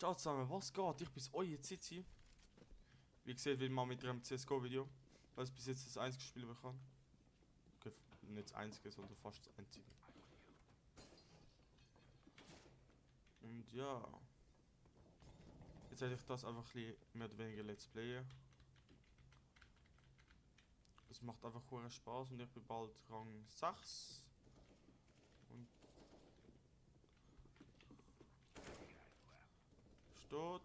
Ciao zusammen, was geht? Ich bin's, euer Zizi. Wie gesagt, wie mal mit einem CSGO-Video. Das ist bis jetzt das einzige Spiel, das ich kann. Okay, nicht das einzige, sondern fast das einzige. Und ja. Jetzt werde ich das einfach ein bisschen mehr oder weniger Let's Playen. Es macht einfach hohen Spaß und ich bin bald Rang 6. Und steht.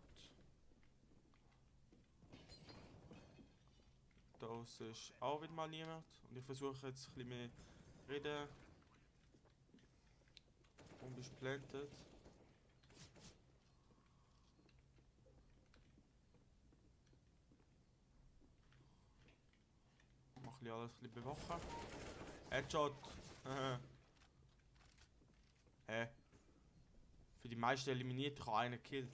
Da ist auch wieder mal niemand. Und ich versuche jetzt ein bisschen mehr reden. Unbesplantet. Mach alles ein bisschen bewachen. Headshot! Hä? Für die meisten eliminiert, ich habe einen gekillt.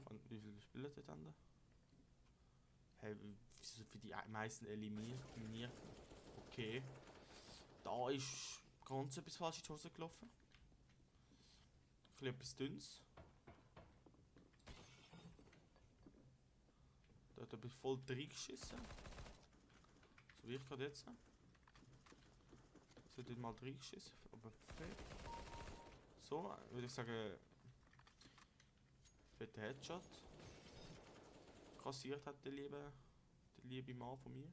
Und wie viele Spieler dort haben? Hä, wieso für die meisten eliminiert? Okay. Da ist ganz etwas falsch in die Hose gelaufen. Ein bisschen etwas Dünnes. Da hat er voll reingeschissen. So wie ich gerade jetzt. So hat mal reingeschissen, aber fett. So, würde ich sagen, fetter Headshot. Kassiert hat der liebe Mann von mir.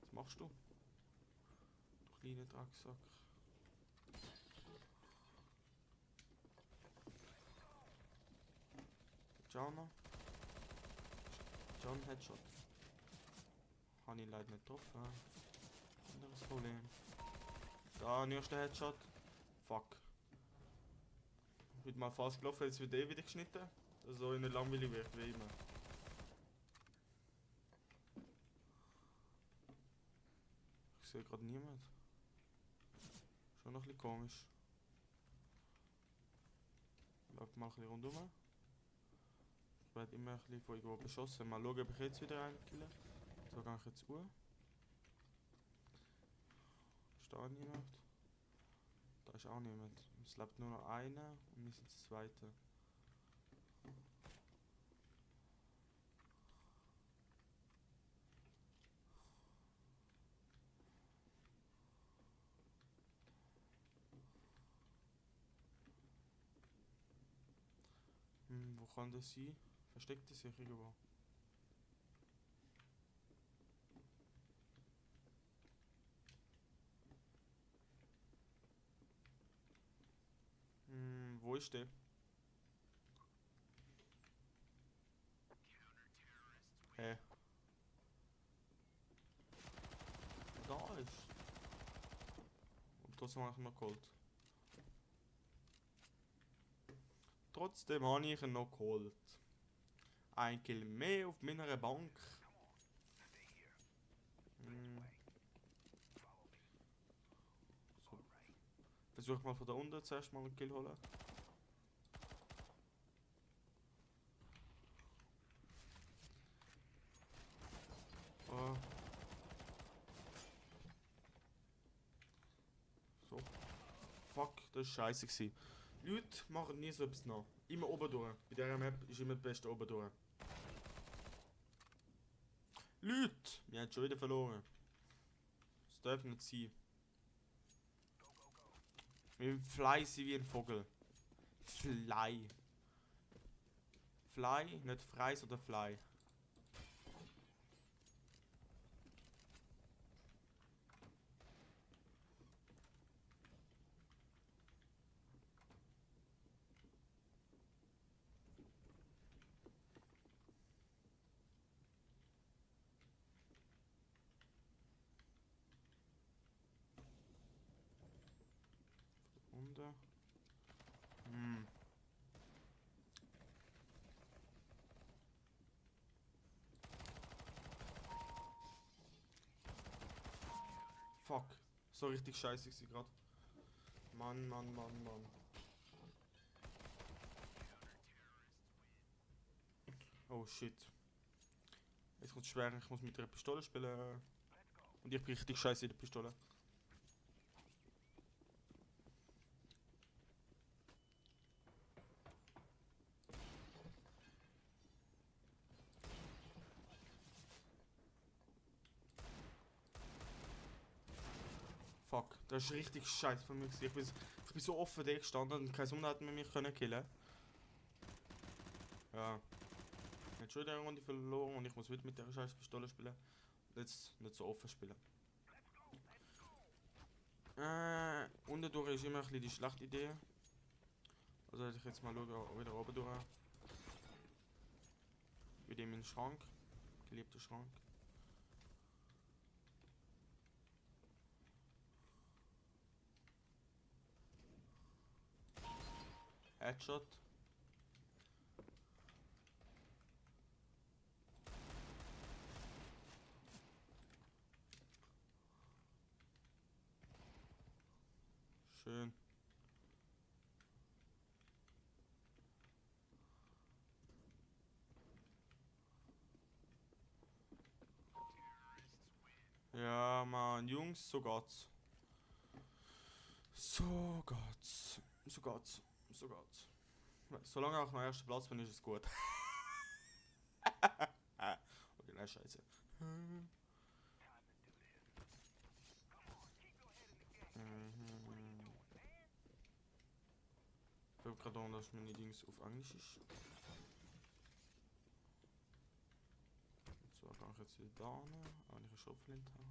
Was machst du? Du kleiner Drecksack. Jana. John Headshot. Habe ich leider nicht getroffen. Anderes Problem. Da, nächster Headshot. Fuck. Wird mal fast gelaufen, jetzt wird wieder geschnitten. Dass so nicht langweilig wird, wie immer. Ich sehe gerade niemand. Schon noch ein bisschen komisch. Läuft mal ein bisschen rundum. Ich werde immer ein bisschen von irgendwo beschossen. Mal schauen, ob ich jetzt wieder einen kille. So gehe ich jetzt uhr. Ist da niemand? Da ist auch niemand. Es lebt nur noch einer und wir sind das zweite. Wo kann das sein? Versteckt es sich irgendwo? Wo ist der? Hä? Da ist. Und trotzdem habe ich ihn noch geholt. Trotzdem habe ich ihn noch geholt. Ein Kill mehr auf meiner Bank. So. Versuch mal von da unten zuerst mal einen Kill holen. Oh. So. Fuck, das war scheiße gewesen. Leute machen nie so etwas nach. Immer oben durch. Bei dieser Map ist immer das Beste oben durch. Leute! Wir haben schon wieder verloren. Das darf nicht sein. Wir fly sind wie ein Vogel. Fly. Fly, nicht frei, sondern fly. Unten. Fuck. So richtig scheiße gewesen gerade. Mann, Mann, Mann, Mann. Oh shit. Jetzt kommt es schwer, ich muss mit der Pistole spielen. Und ich bin richtig scheiße in der Pistole. Fuck, das ist richtig scheiße von mir gewesen. Ich bin so offen da gestanden und kein Sonne hat mich können killen. Ja. Jetzt schon eine Runde verloren und ich muss wieder mit der scheiß Pistole spielen. Jetzt nicht so offen spielen. Unten durch ist immer ein bisschen die schlechte Idee. Also werde ich jetzt mal schauen, wieder oben durch. Wieder in meinen Schrank. Geliebter Schrank. Headshot. Schön. Ja, Mann, Jungs, so geht's. So geht's. So geht's. So geht's. Solange ich auf meinem ersten Platz bin, ist es gut. Okay, nein, scheiße. Ich glaube gerade auch, dass meine Dings auf Englisch ist. So, kann ich jetzt wieder da hin, wenn ich einen Schrotflint habe.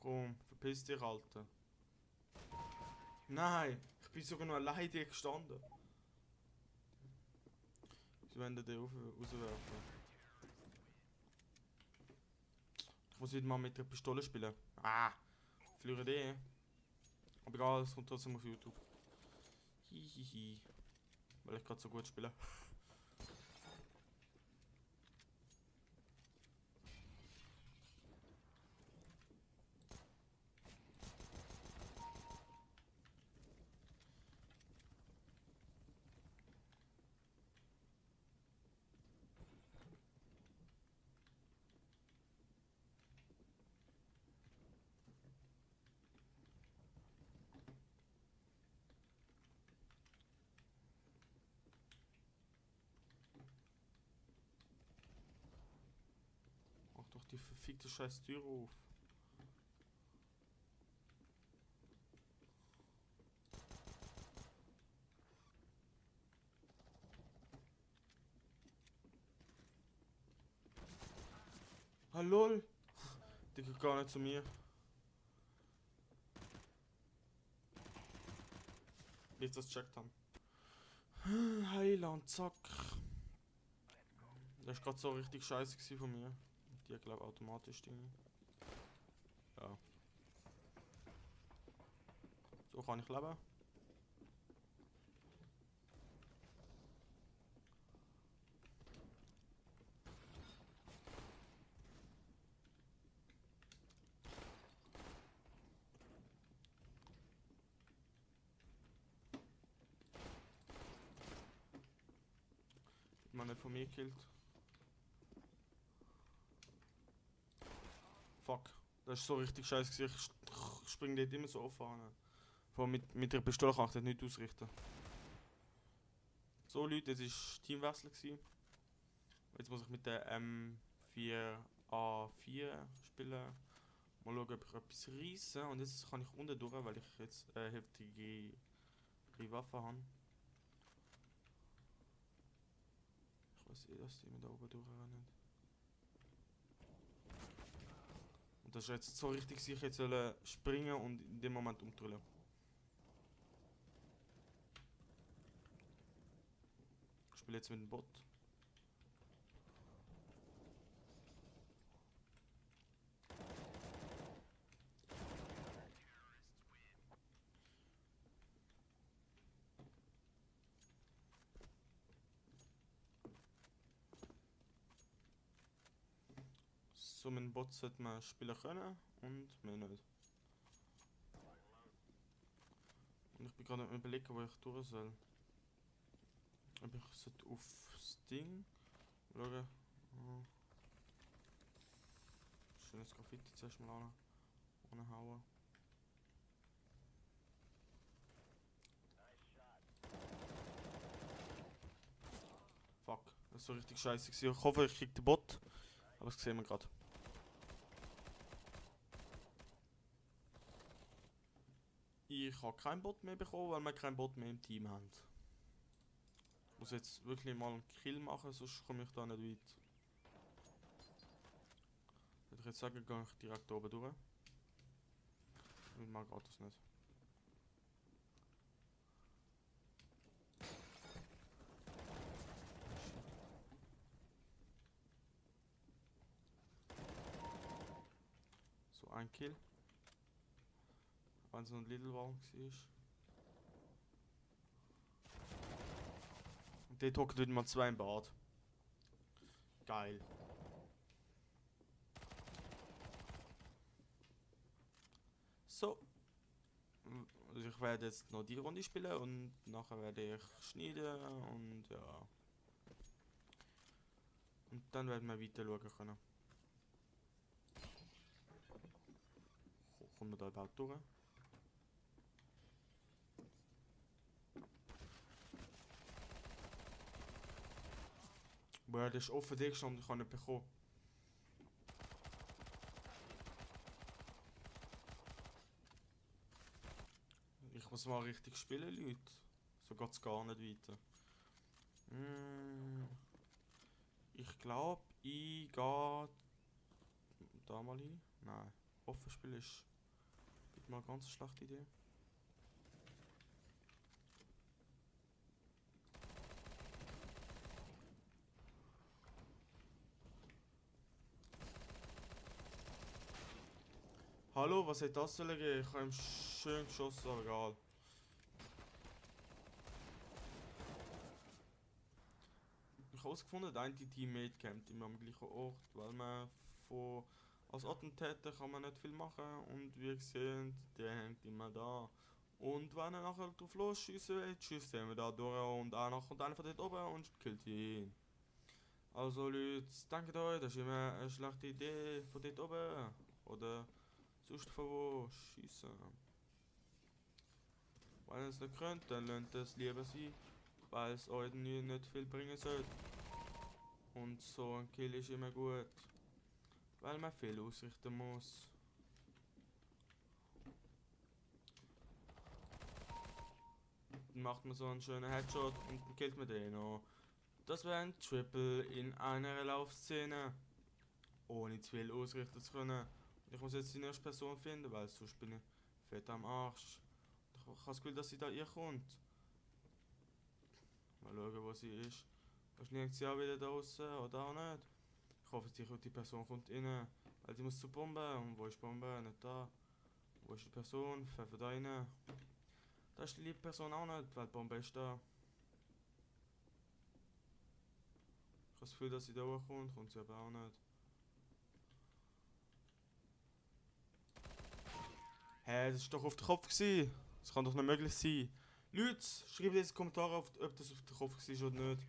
Komm, verpiss dich, Alter. Nein, ich bin sogar noch alleine hier gestanden. Sie wollen den rauswerfen. Ich muss wieder mal mit der Pistole spielen. Ah, verliere die. Aber egal, es kommt trotzdem auf YouTube. Hihihi. Weil ich gerade so gut spiele. Mach doch die verfickte scheiß Tür auf. Hallo? Die geht gar nicht zu mir. Wie ich das gecheckt haben. Heiland, zack. Das war gerade so richtig scheiße gewesen von mir. Die glaube automatisch Dinge. Ja. So kann ich leben. Man nicht von mir gekillt. Fuck. Das ist so richtig scheiße gewesen. Ich spring dort immer so offen an. Vor mit der Pistole kann ich das nicht ausrichten. So Leute, jetzt war Teamwechsel gewesen. Jetzt muss ich mit der M4A4 spielen. Mal schauen, ob ich etwas reisse. Und jetzt kann ich unten durch, weil ich jetzt heftige Waffe habe. Ich weiß eh, dass die immer da oben durchrennen. Und das ist jetzt so richtig, sich jetzt springen und in dem Moment umdrehen. Ich spiele jetzt mit dem Bot. So mit dem Bot sollte man spielen können und mehr nicht. Und Und ich bin gerade am überlegen, wo ich durch soll. Ob ich sollte auf das Ding schauen. Oh. Schönes Graffiti zuerst mal anhauen. Fuck, das ist so richtig scheiße gewesen. Ich hoffe, ich krieg den Bot. Aber das sehen wir gerade. Ich habe keinen Bot mehr bekommen, weil wir keinen Bot mehr im Team haben. Ich muss jetzt wirklich mal einen Kill machen, sonst komme ich da nicht weit. Würde ich jetzt sagen, gehe ich direkt oben durch. Und mal geht das nicht. So, ein Kill. Wenn es noch ein Little warm war. Und dort hocken wieder mal 2 im Bad. Geil. So. Also ich werde jetzt noch die Runde spielen und nachher werde ich schneiden und ja. Und dann werden wir weiter schauen können. Kommen wir da überhaupt durch? Boah, das ist offen dick gestanden, ich kann nicht bekommen. Ich muss mal richtig spielen, Leute. So geht es gar nicht weiter. Ich glaube, ich gehe da mal hin. Nein, offen spielen ist mal eine ganz schlechte Idee. Hallo, was hätte das sollen gehen? Ich habe ihm schön geschossen, aber egal. Ich habe herausgefunden, ein Teammate campt immer am gleichen Ort, weil man als Attentäter kann man nicht viel machen und wie gesehen, der hängt immer da. Und wenn er nachher drauf losschiessen will, schießt er immer da durch und auch kommt einer von dort oben und killt ihn. Also Leute, denkt euch, das ist immer eine schlechte Idee von dort oben. Oder sonst von wo schießen. Wenn ihr es nicht könnt, dann lernt es lieber sein, weil es euch nicht viel bringen soll. Und so ein Kill ist immer gut, weil man viel ausrichten muss. Dann macht man so einen schönen Headshot und dann killt man den noch. Das wäre ein Triple in einer Laufszene. Ohne zu viel ausrichten zu können. Ich muss jetzt die nächste Person finden, weil sonst bin ich fett am Arsch. Ich habe das Gefühl, dass sie da ihr kommt. Mal schauen, wo sie ist. Wahrscheinlich ist sie auch wieder da draußen oder auch nicht. Ich hoffe, die Person kommt rein. Weil die muss zur Bombe. Und wo ist die Bombe? Nicht da. Wo ist die Person? Pfeffer da rein. Da ist die liebe Person auch nicht, weil die Bombe ist da. Ich habe das Gefühl, dass sie da hochkommt, kommt sie aber auch nicht. Hä, das ist doch auf den Kopf gewesen. Das kann doch nicht möglich sein. Leute, schreibt jetzt in die Kommentare, ob das auf den Kopf war oder nicht.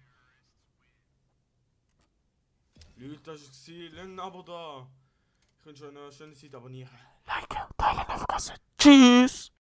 Leute, das war es. Lasst ein Abo da. Ich wünsche euch eine schöne Zeit. Abonnieren. Liken, teilen, aufpassen. Tschüss.